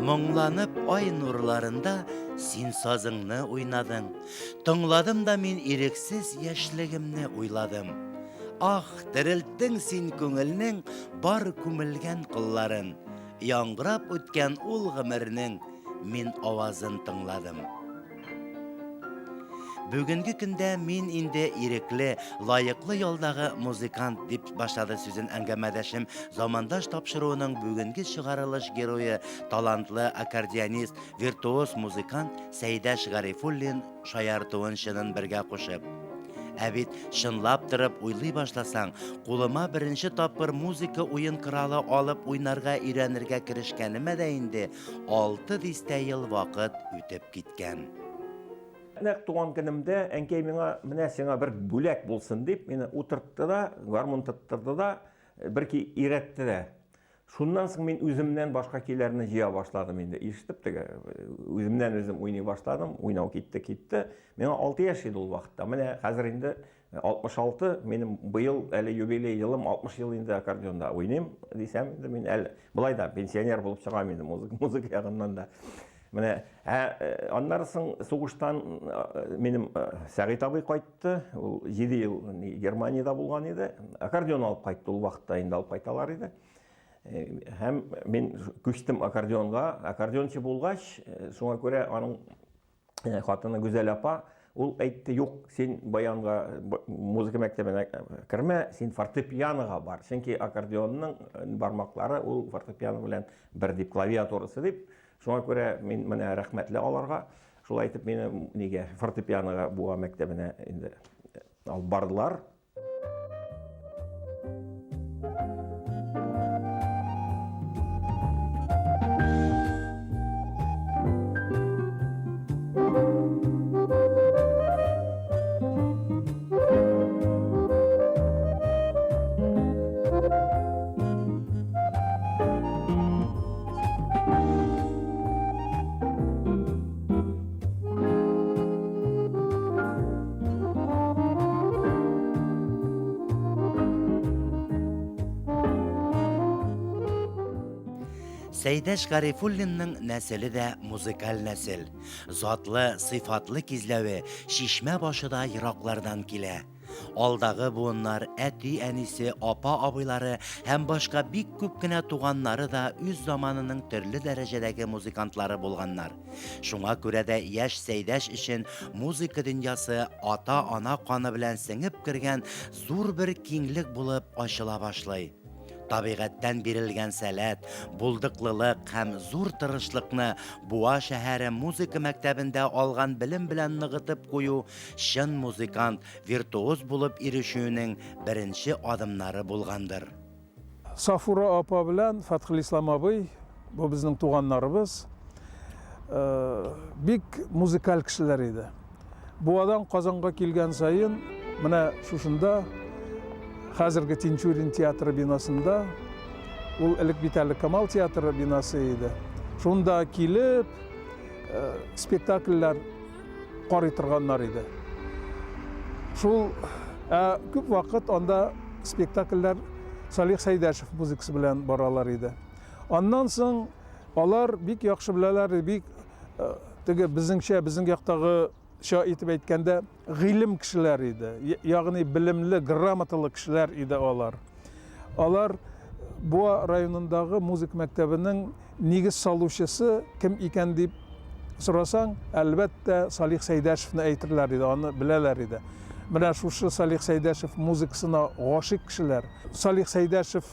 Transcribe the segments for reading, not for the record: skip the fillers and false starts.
Моңланып ай нурларында син сазыңны уйнадың. Тыңладым да мин ирексез яшьлегемне уйладым. Ах, терелттең син күңелнең бар күмелгән кылларын. Яңгырап үткән ул гомернең мин авазын тыңладым. Бүгенге көндә мин инде ирекле, лаеклы ялдагы музыкант, дип башлады сүзен әңгәмәдәшем, Замандаш тапшыруының бүгенге чыгарылыш герое, талантлы аккордеонист, виртуоз музыкант Сәйдәш Гарифуллин шаяртуын чынын бергә кушып. Ә бит чынлап торып уйлый башласаң, кулыма беренче тапкыр музыка уен коралы алып уйнарга өйрәнергә керешкәнемә дә инде алты дистә ел вакыт үтеп киткән. Нәкъ туган көнемдә әнкәй миңа, менә сиңа бер бүләк булсын дип, мине утыртты да, гармун тоттырды да, бер ки өйрәтте дә. Шуннан соң мин үземнән башка көйләрне җыя башладым инде. Ишетеп теге үземнән үзем уйный башладым. Уйнау китте, китте. Миңа 6 яшь иде ул вакытта. Менә хәзер инде 66, минем быел әле юбилей елым, 60 ел инде аккордеонда уйныйм дисәм, инде мин әле болай да пенсионер булып чыгам инде музыка, музыка ягыннан да. Менә ә, аннары соң сугыштан минем Сәгыйть абый кайтты. Ул 7 ел Германиядә булган иде. Аккордеон алып кайтты, ул вакытта инде алып кайталар иде. Һәм мин күчтем аккордеонга. Аккордеончы булгач, шуңа күрә аның хатыны Гүзәл апа ул әйтте, юк, син баянга музыка мәктәбенә кермә, син фортепианога бар. Чөнки аккордеонның бармаклары ул фортепиано белән бер дип, клавиатурасы дип. Шуңа күрә мин менә рәхмәтле аларга. Шулай итеп мине нигә фортепианога Буа мәктәбенә инде алып бардылар. Сәйдәш Гарифуллинның нәселе дә музыкаль нәсел. Затлы, сыйфатлы кизләве чишмә башы да ераклардан килә. Алдагы буыннар, әти-әнисе, апа-абыйлары һәм башка бик күп кенә туганнары да үз заманының төрле дәрәҗәдәге музыкантлары булганнар. Шуңа күрә дә яшь Сәйдәш өчен музыка дөньясы ата-ана каны белән сеңеп кергән зур бер киңлек булып ачыла башлый. Табигатьтән бирелгән сәләт, булдыклылык һәм зур тырышлыкны Буа шәһәре музыка мәктәбендә алган белем белән ныгытып кую чын музыкант, виртуоз булып ирешүенең беренче адымнары булгандыр. Сафура апа белән Фәтхелислам абый, бу безнең туганнарыбыз, бик музыкаль кешеләр иде. Буадан Казанга килгән саен, менә шушында, хәзерге Тинчурин театры бинасында, ул элек бит әле Камал театры бинасы иде, шунда килеп, спектакльләр карый торганнар иде. Шул, ә күп вакыт анда спектакльләр Салих Сәйдәшев музыкасы белән баралар иде. Аннан соң алар бик яхшы беләләр, бик теге безнеңчә, безнең яктагы Ча итеп әйткәндә, гыйлем кешеләр иде, ягъни белемле, грамоталы кешеләр иде алар. Алар Буа районындагы музыка мәктәбенең нигез салучысы кем икән дип сорасаң, әлбәттә, Салих Сәйдәшевны әйтерләр иде, аны беләләр иде. Менә шушы Салих Сәйдәшев музыкасына гашыйк кешеләр. Салих Сәйдәшев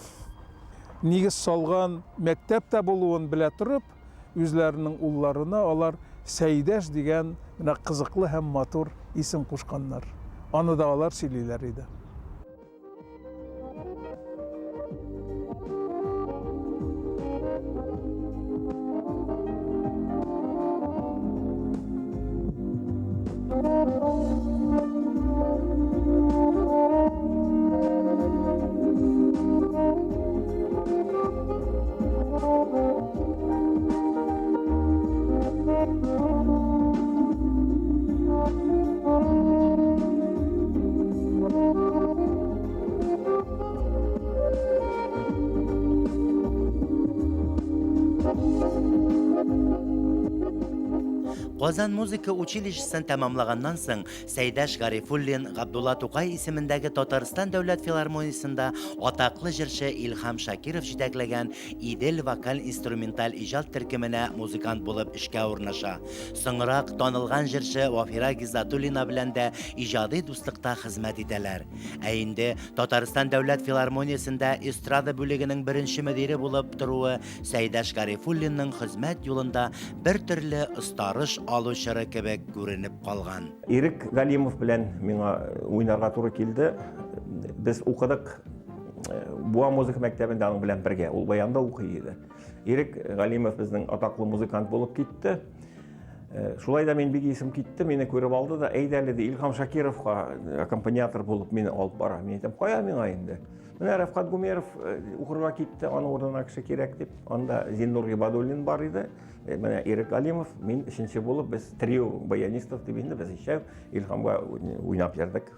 нигез салган мәктәп тә булуын белә торып, Үзләренең улларына алар Сәйдәш дигән менә кызыклы һәм матур исем кушканнар. Аны да алар сөйлиләр иде. Казан музыка училищесын тәмамлаганнан соң Сәйдәш Гарифуллин Габдулла Тукай исемендәге Татарстан дәүләт филармониясендә атаклы җырчы Илһам Шакиров җитәкләгән Идел вокаль-инструменталь иҗат төркеменә музыкант булып эшкә урнаша. Соңрак танылган җырчы Вафира Гиззатуллина белән дә иҗади дуслыкта хезмәт итәләр. Ә инде Татарстан дәүләт филармониясендә эстрада бүлегенең беренче мөдире булып торуы Сәйдәш Гарифуллинның хезмәт юлында бер төрле остарыш алу чоры кебек күренеп калган. Ирек Галимов белән миңа уйнарга туры килде. Без укыдык Буа музыка мәктәбендә аның белән бергә. Ул баянда укый иде. Ирек Галимов безнең атаклы музыкант булып китте. Шулай да мин бик исем китте, мине күреп алды да, әйдә әле ди, Илһам Шакировка аккомпаниатор булып мине алып бара. Мин әйтәм, кая миңа инде? Менә Рәфкать Гумеров укырга китте, аның урынына кеше кирәк дип. Анда Зиннур Гыйбадуллин бар иде. Менә Ирек Галимов, мин өченче булып, без трио баянистов дип инде без өчәү Илһамга уйнап йөрдек.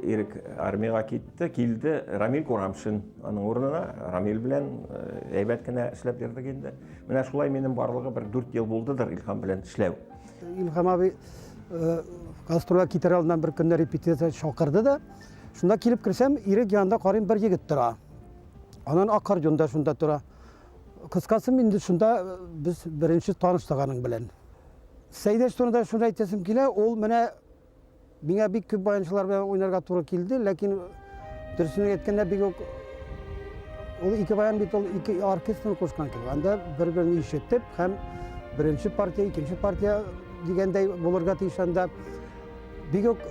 Ирек армиягә китте, килде Рамил Курамшин аның урынына. Рамил белән әйбәт кенә эшләп йөрдек инде. Менә шулай минем барлыгы бер 4 ел булдыдыр Илһам белән эшләү. Илһам абый гастрольгә китәр алдыннан бер көнне репетиция чакырды да, шунда килеп керсәм, Ирек янында карыйм, бер егет тора. Аннан аккордеон да шунда тора. Кыскасы, инде шунда без беренче таныштык аның белән. Сәйдәш турында шуны әйтәсем килә, ул менә Миңа бик күп баянчылар белән уйнарга туры килде, ләкин дөресен әйткәндә бик үк ул ике баян бит ул ике оркестрны кушкан кебек. Анда бер-берен ишетеп һәм беренче партия, икенче партия дигәндәй булырга тиеш анда. Бик үк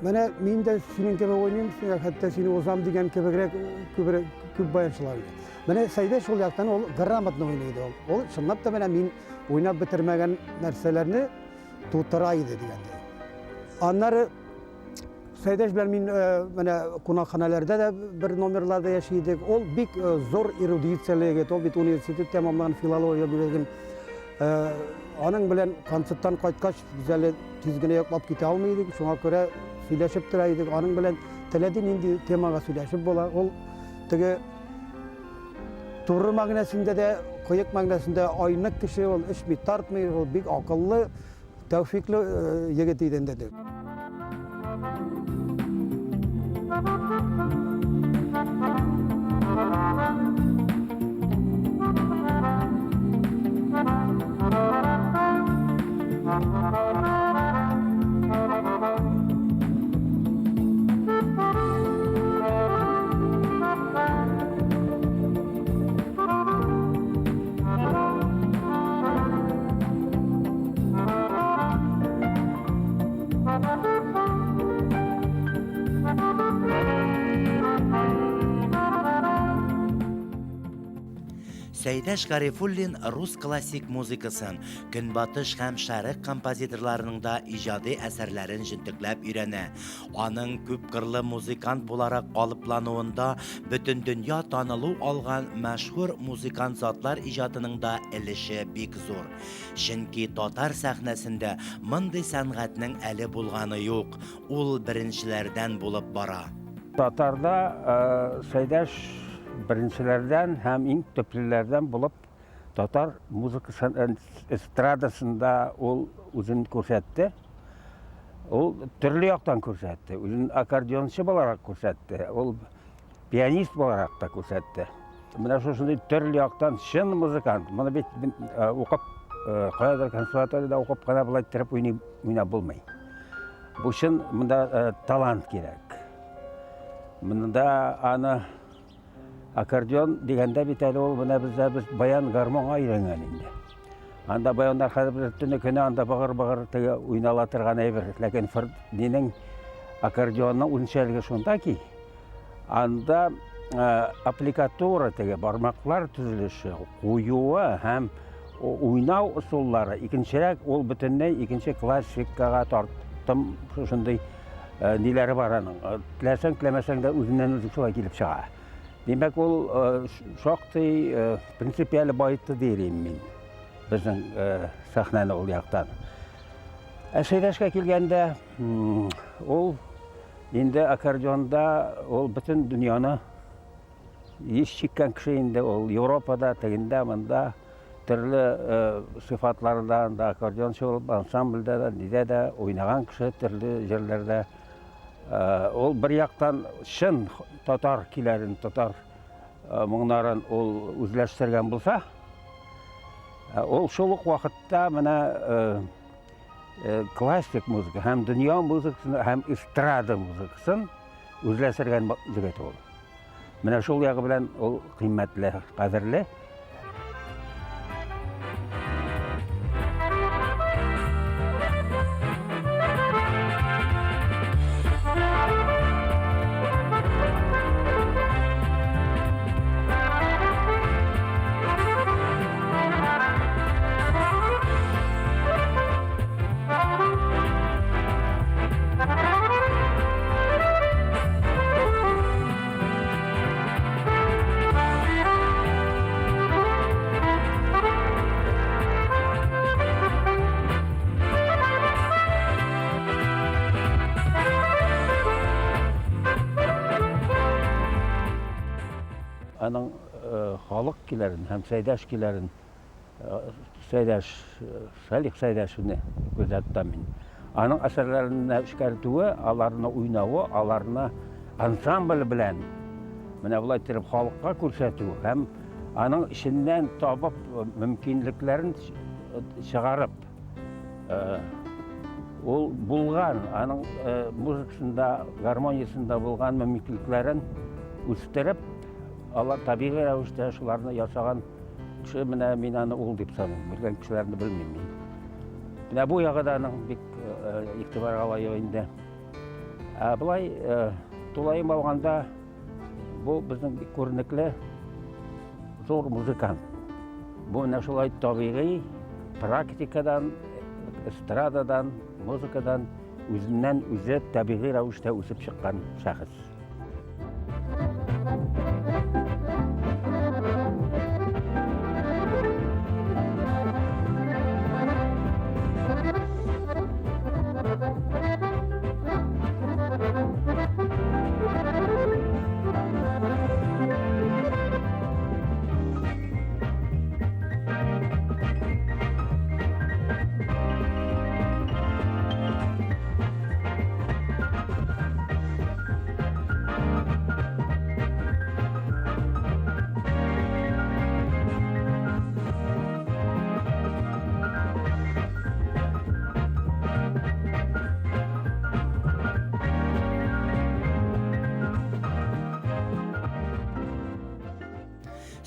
менә мин дә синең кебек уйныйм, сиңа хәтта сине узам дигән кебегрәк күбрәк күп баянчылар. Менә Сәйдә шул яктан ул грамотно уйный иде ул. Ул чынлап та менә мин уйнап бетермәгән нәрсәләрне тутыра иде дигәндәй. Аннары Сәйдәш белән мин э, менә кунакханәләрдә дә бер номерларда яши идек. Ул бик э, зур эрудицияле егет, ул бит университет тәмамлаган филология бүлеген. Э, аның белән концерттан кайткач, без әле тиз генә йоклап китә алмый идек, шуңа күрә сөйләшеп тора идек. Аның белән теләде нинди темага сөйләшеп була. Ул теге Туры мәгънәсендә дә, кыек мәгънәсендә айнык кеше ул, эчми, тартмый, ул бик акыллы, тәүфикле егет иде инде. Сәйдәш Гарифуллин рус классик музыкасын, көнбатыш һәм шәрык композиторларының да иҗади әсәрләрен җентекләп өйрәнә. Аның күпкырлы музыкант буларак калыплануында бөтендөнья танылу алган мәшһүр музыкант затлар иҗатының да өлеше бик зур. Чөнки татар сәхнәсендә мондый сәнгатьнең әле булганы юк, ул беренчеләрдән булып бара. Татарда Сәйдәш беренчеләрдән һәм иң төплеләрдән булып Татар музыкасы эстрадасында ул үзен күрсәтте. Ул төрле яктан күрсәтте. Үзен аккордеончы буларак күрсәтте. Ул пианист буларак та күрсәтте. Менә шушындый төрле яктан чын музыкант. Моны бит э, укып, э, каядыр консерваториядә укып кына болай иттереп уйный, уйнап булмый. Бу чын монда э, талант кирәк. Монда аны аккордеон дигәндә бит әле ул менә бездә без баян гармонга өйрәнгән инде. Анда баяннар хәзер без төне көне анда быгыр-быгыр теге уйнала торган әйбер. Ләкин нинең аккордеонның үзенчәлеге шунда ки, анда аппликатура теге бармаклар төзелеше, куюы һәм уйнау ысуллары икенчерәк, ул бөтенләй икенче классикага тарттым шушындый ниләре бар аның. Теләсәң, теләмәсәң дә үзеннән үзе шулай килеп чыга. Димәк, ул шактый принципиаль байытты дирим мин безнең сәхнәне ул яктан. Ә Сәйдәшкә килгәндә, ул инде аккордеонда ул бөтен дөньяны еш чиккән кеше инде ул Европада, тегендә, монда төрле сыйфатларда анда аккордеончы булып, ансамбльдә дә, нидә дә уйнаган кеше төрле җирләрдә. Ул бер яктан чын татар көйләрен, татар моңнарын ул үзләштергән булса, ул шул ук вакытта менә классик музыка һәм дөнья музыкасын һәм эстрада музыкасын үзләштергән егет ул. Менә шул ягы белән ул кыйммәтле, кадерле. Аның халык көйләрен һәм Сәйдәш көйләрен Сәйдәш, Салих Сәйдәшевне күздә тотам мин. Аның әсәрләрен эшкәртүе, аларны уйнавы, аларны ансамбль белән менә болай иттереп халыкка күрсәтү һәм аның эченнән табып мөмкинлекләрен чыгарып ул булган, аның музыкасында, гармониясендә булган мөмкинлекләрен үстереп, алар табигый рәвештә шуларны ясаган Кеше менә мин аны ул дип саныйм. Белгән кешеләрне белмим мин. Менә бу ягы да аның бик э, игътибарга лаек инде. Ә болай э, тулаем алганда бу безнең бик күренекле зур музыкант. Бу менә шулай табигый практикадан, эстрададан, музыкадан үзеннән үзе табигый рәвештә үсеп чыккан шәхес.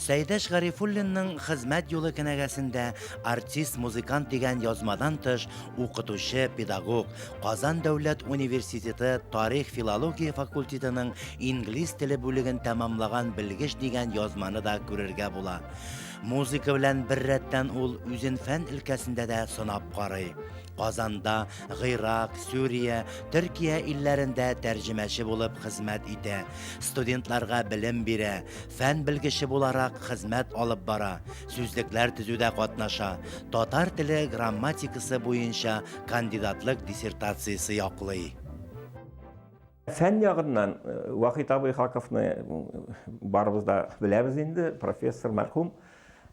Сәйдәш Гарифуллинның хезмәт юлы кенәгәсендә артист-музыкант дигән язмадан тыш укытучы, педагог, Казан дәүләт университеты тарих-филология факультетының инглиз теле бүлеген тәмамлаган белгеч дигән язманы да күрергә була. Музыка белән беррәттән ул үзен фән өлкәсендә дә сынап карый. Казанда, Гыйрак, Сүрия, Төркия илләрендә тәрҗемәче булып хезмәт итә, студентларга белем бирә, фән белгече буларак хезмәт алып бара, сүзлекләр төзүдә катнаша, татар теле грамматикасы буенча кандидатлык диссертациясе яклый. Фән ягыннан э, Вахит абый Хаковны барыбыз да беләбез инде, профессор мәрхүм.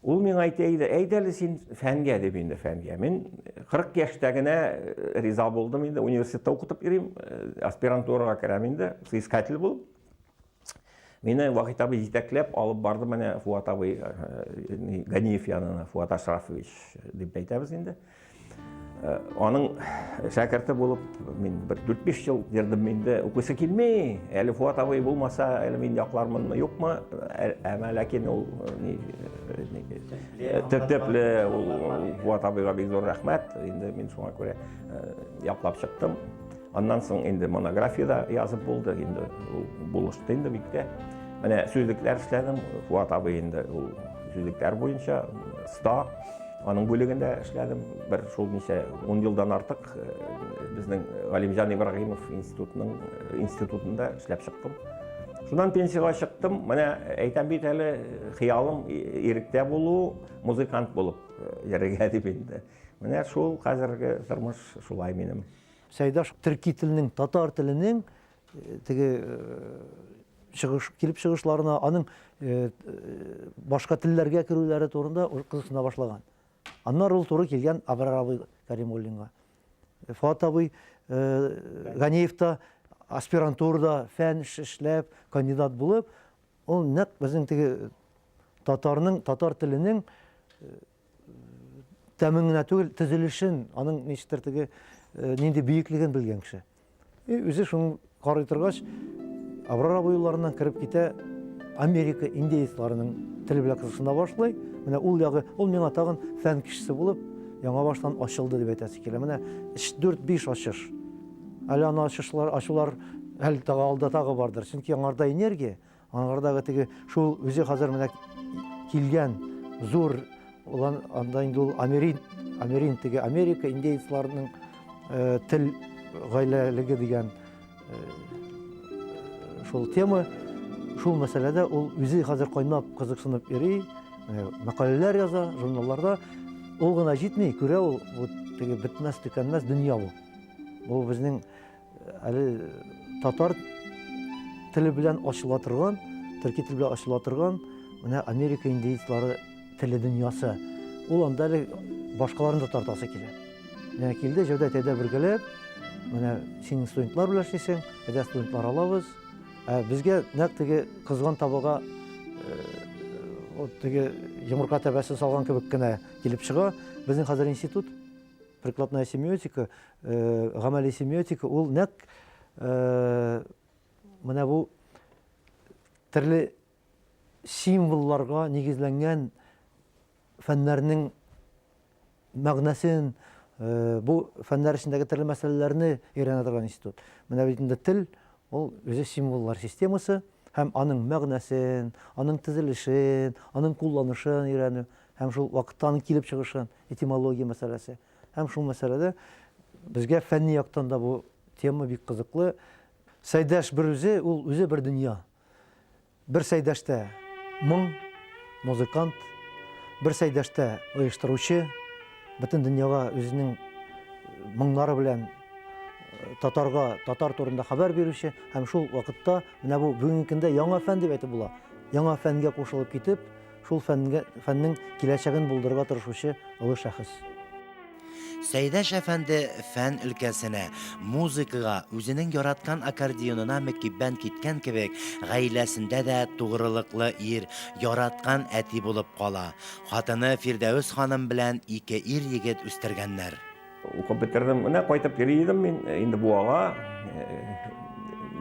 Ул миңа әйтә иде, әйдә әле син фәнгә дип инде фәнгә. Мин 40 яшьтә генә э, риза булдым инде, университетта укытып йөрим, э, аспирантурага керәм инде, соискатель булып. Мине Вахит абый җитәкләп алып барды менә Фуат абый э, Ганиев янына, Фуат Ашрафович дип әйтәбез инде. Э, аның шәкерте булып мин бер 4-5 ел йөрдем инде. Укыйсы килми. Әле Фуат абый булмаса, әле мин яклармынмы, юкмы? Э, әмма ләкин ул ни төпле ул Фуат абыйга бик зур рәхмәт. Инде мин шуңа күрә яклап чыктым. Аннан соң инде монография да язып булды, инде ул булышты инде бик тә. Менә сүзлекләр эшләдем, Фуат абый инде ул сүзлекләр буенча ста, аның бүлегендә эшләдем. Бер шул ничә 10 елдан артык э, безнең Галимҗан Ибраһимов институтының э, институтында эшләп чыктым. Шуннан пенсиягә чыктым. Менә әйтәм бит әле, хыялым иректә булу, музыкант булып э, йөрергә дип инде. Менә шул хәзерге тормыш шулай минем. Сәйдаш төрки теленең, татар теленең теге чыгыш, килеп чыгышларына, аның башка телләргә керүләре турында кызыксына башлаган. Аннары ул туры килгән Абрар абый Каримуллинга. Фуат абый Ганиев та аспирантурада фән эшләп, кандидат булып, ул нәкъ безнең теге татарның, татар теленең тәмен генә түгел, төзелешен, аның ничектер теге э, нинди бөеклеген белгән кеше. И үзе шуны карый торгач, Абрар абый юлларыннан кереп китә, Америка индеецларының теле белән кызыксына башлый. Менә ул ягы, ул миңа тагын фән кешесе булып, яңа баштан ачылды дип әйтәсе килә. Менә 3, 4, 5 ачыш. Әле аны ачышлар, ачулар әле тагы алда тагы бардыр. Чөнки аңарда энергия, Аңардагы теге шул үзе хәзер менә килгән зур улан анда инде ул Америн, Америн теге Америка индейцларының э, тел гаиләлеге дигән э, шул тема, шул мәсьәләдә ул үзе хәзер кайнап кызыксынып йөри, э, мәкаләләр яза журналларда. Ул гына җитми, күрә ул бу теге бетмәс төкәнмәс дөнья бу. Бу безнең Әле татар теле белән ачыла торган, төрки тел белән ачыла торган менә Америка индеецлары теле дөньясы. Ул анда әле башкаларны да тартасы килә. Менә килде, Җәүдәт, әйдә бергәләп, менә синең студентлар белән эшлисең, әйдә студентлар алабыз. Ә безгә нәкъ теге кызган табага вот теге йомырка тәбәсен салган кебек кенә килеп чыга. Безнең хәзер институт Прикладная семиотика, э, гамәли семиотика ул нәкъ э, менә бу төрле символларга нигезләнгән фәннәрнең мәгънәсен, э, бу фәннәр эчендәге төрле мәсьәләләрне өйрәнә торган институт. Менә бит инде тел ул үзе символлар системасы һәм аның мәгънәсен, аның төзелешен, аның кулланышын өйрәнү һәм шул вакытта аның килеп чыгышын этимология мәсьәләсе. Һәм шул мәсьәләдә безгә фәнни яктан да бу тема бик кызыклы. Сәйдәш бер үзе, ул үзе бер дөнья. Бер Сәйдәштә моң, музыкант, бер Сәйдәштә оештыручы, бөтен дөньяга үзенең моңнары белән э, татарга, татар турында хәбәр бирүче һәм шул вакытта менә бу бүгенге көндә яңа фән дип әйтеп була. Яңа фәнгә кушылып китеп, Шул фәнгә, фәннең киләчәген булдырырга тырышучы олы шәхес. Сәйдәш әфәнде фән өлкәсенә, музыкага, үзенең яраткан аккордеонына мөкиббән киткән кебек, гаиләсендә дә тугрылыклы ир, яраткан әти булып кала. Хатыны Фирдәвес ханым белән ике ир-егет үстергәннәр. Укып бетердем. Менә кайтып йөри идем мин инде Буага,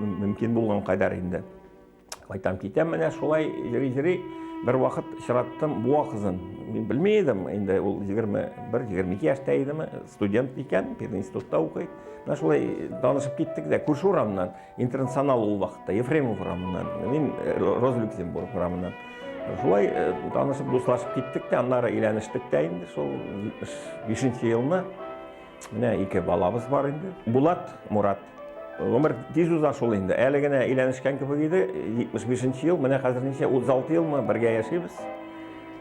мөмкин булган кадәр инде. Кайтам китәм менә шулай йөри-йөри бер вакыт очраттым Буа кызын. Мин белми идем, инде ул 21-22 яшьтә идеме, студент икән, пединститутта укый. Менә шулай танышып киттек дә, күрше урамнан, Интернационал ул вакытта, Ефремов урамыннан, мин э, Роза Люксембург урамыннан. Шулай э, танышып, дуслашып киттек тә, аннары өйләнештек тә инде шул 75 елны. Менә ике балабыз бар инде. Булат, Мурат. Гомер тиз уза шул инде. Әле генә өйләнешкән кебек иде. 75 ел, менә хәзер ничә, 36 елмы бергә яшибез.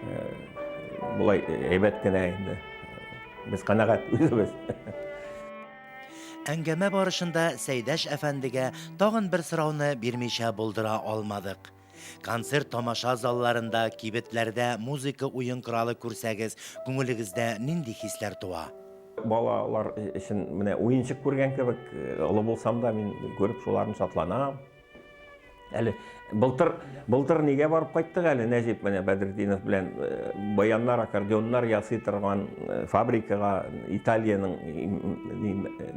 Э, болай әйбәт кенә инде. Без канәгать үзебез. Әңгәмә барышында Сәйдәш әфәндегә тагын бер сорауны бирмичә булдыра алмадык. Концерт-тамаша залларында, кибетләрдә музыка уен коралы күрсәгез, күңелегездә нинди хисләр туа? Балалар өчен менә уенчык күргән кебек, олы булсам да мин күреп шуларны шатланам. Әле былтыр былтыр нигә барып кайттык әле Нәҗип менә Бәдретдинов белән э, баяннар, аккордеоннар ясый торган э, фабрикага Италиянең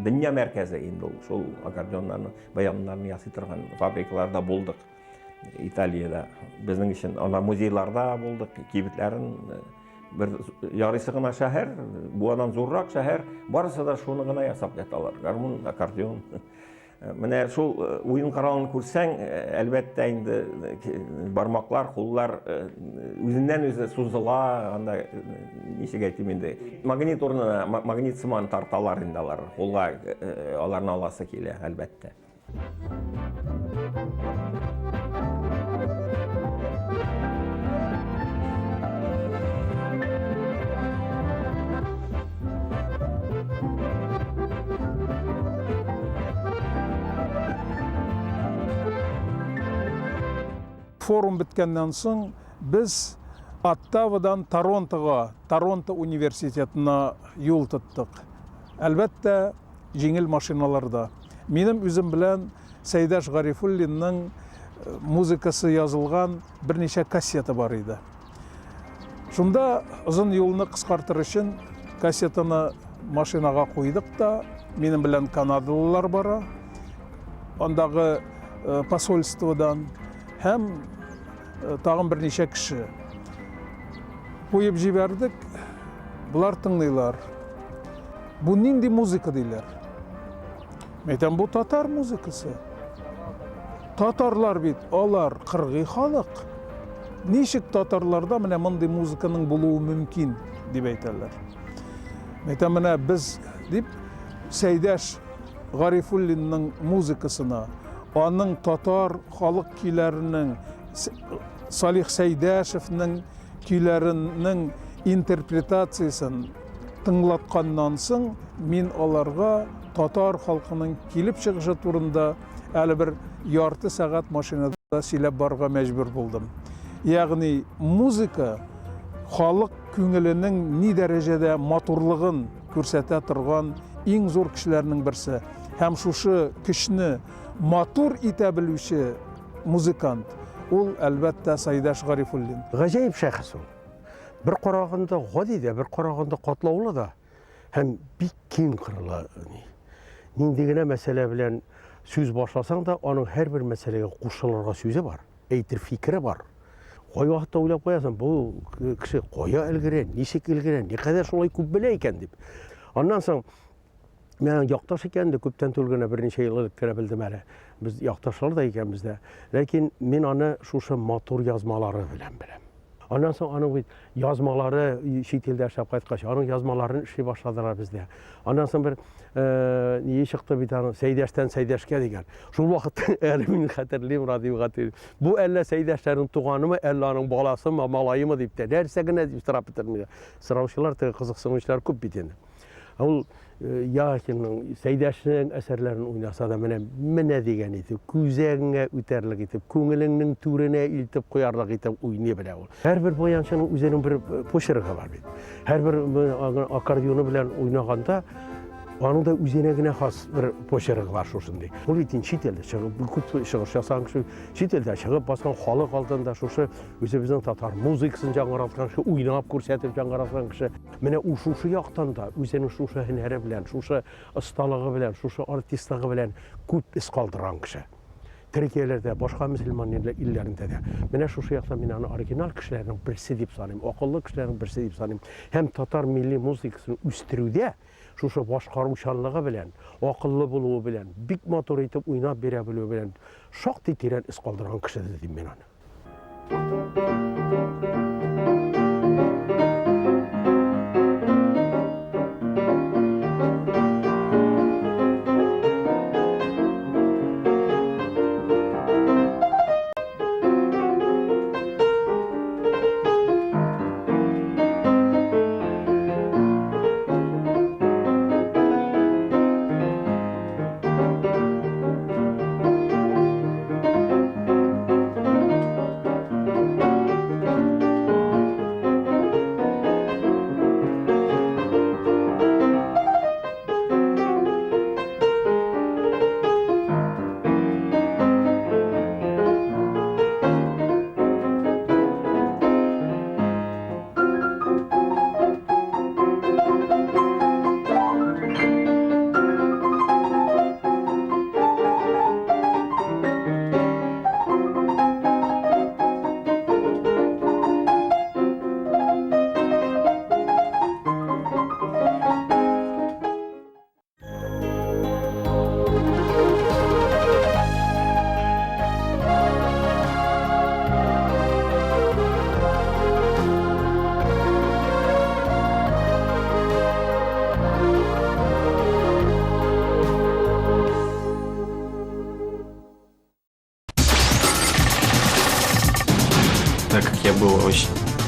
дөнья мәркәзе инде ул шул аккордеоннарны, баяннарны ясый торган фабрикаларда булдык. Италиядә безнең өчен анда музейларда булдык, кибетләрен э, бер ярыйсы гына шәһәр, Буадан зуррак шәһәр, барысы да шуны гына ясап яталар. Гармун, аккордеон. Менә шул уен коралын күрсәң, әлбәттә инде бармаклар, куллар үзеннән-үзе сузыла, анда ничек әйтим инде, магнит урынына магнит сыман тарталар инде алар, кулга аларны аласы килә, әлбәттә. Форум беткәннән соң без Оттавадан Торонтога, Торонто университетына юл тоттык. Әлбәттә, җиңел машиналарда. Минем үзем белән Сәйдәш Гарифуллинның э, музыкасы язылган берничә кассета бар иде. Шунда озын юлны кыскартыр өчен кассетаны машинага куйдык та, минем белән канадалылар бара, андагы э, посольстводан һәм э, тагын берничә кеше. Куеп җибәрдек, болар тыңлыйлар. Бу нинди музыка диләр? Мәйтәм, бу татар музыкасы. Татарлар бит, алар кыргый халык. Ничек татарларда менә мондый музыканың булуы мөмкин, дип әйтәләр. Мәйтәм, менә без дип Сәйдәш Гарифуллинның музыкасына, аның татар халык көйләренең, Салих Сәйдәшевнең көйләренең интерпретациясен тыңлатканнан соң, мин аларга татар халкының килеп чыгышы турында әле бер ярты сәгать машинада сөйләп барырга мәҗбүр булдым. Ягъни музыка халык күңеленең ни дәрәҗәдә матурлыгын күрсәтә торган иң зур кешеләрнең берсе. Һәм шушы көчне матур итә белүче музыкант, ул, әлбәттә, Сайдаш Гарифуллин. Гаҗәеп шәхес ул. Бер караганда гади дә, бер караганда катлаулы да һәм бик киң кырлы. Нинди генә мәсьәлә белән сүз башласаң да, аның һәрбер мәсьәләгә кушылырга сүзе бар, әйтер фикере бар. Кайвакытта уйлап куясың, бу кеше кая өлгерә, ничек өлгерә, никадәр шулай күп белә икән дип. Аннан соң Мин аның якташ икәнен дә күптән түгел генә берничә ел элек кенә белдем әле. Без якташлар да икәнбез дә. Ләкин мин аны шушы матур язмалары белән беләм. Аннан соң аның бит язмалары чит илдә эшләп кайткач, аның язмаларын эшли башладылар бездә. Аннан соң бер э, ние чыкты бит аның Сәйдәштән Сәйдәшкә дигән. Шул вакытта әле мин хәтерлим Радим Гатиев. Бу әллә Сәйдәшләрнең туганымы, әллә аның баласымы, малаемы дип тә нәрсә генә дип сорап бетермиләр. Сораучылар, теге кызыксынучылар күп бит инде. Ул э, Яхинның, Сәйдәшнең әсәрләрен уйнаса да менә менә дигән итеп, күзәгеңә үтәрлек итеп, күңелеңнең түренә илтеп куярлык итеп уйный белә ул. Һәрбер баянчының үзенең бер э, почеркы бар бит. Һәрбер э, аккордеоны белән уйнаганда аның да үзенә генә хас бер почеркы бар шушындый. Ул бит инде чит илдә чыгып, күп чыгыш ясаган кеше, чит илдә чыгып баскан халык алдында шушы үзебезнең татар музыкасын яңгыраткан кеше, уйнап күрсәтеп яңгыраткан кеше. Менә ул шушы яктан да үзенең шушы һөнәре белән, шушы осталыгы белән, шушы артистлыгы белән күп эз калдырган кеше. Төркияләрдә, башка мөселман илләрендә дә. Менә шушы яктан мин аны оригинал кешеләрнең берсе дип саныйм, акыллы кешеләрнең берсе дип саныйм. Һәм татар милли музыкасын үстерүдә шушы башкаручанлыгы белән, акыллы булуы белән, бик матур итеп уйнап бирә белүе белән шактый тирән эз калдырган кешедер дим мин аны.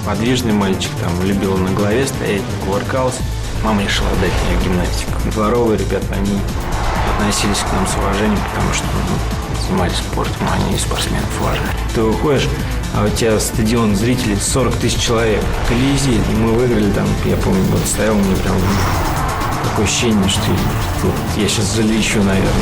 Подвижный мальчик, там, любил на голове стоять, кувыркался. Мама решила отдать меня в гимнастику. Дворовые ребята, они относились к нам с уважением, потому что ну, занимались спортом, они спортсменов уважали. Ты выходишь, а у тебя стадион зрителей 40 тысяч человек. Колизей. И мы выиграли там, я помню, вот стоял, мне прям такое ощущение, что вот я сейчас залечу, наверное.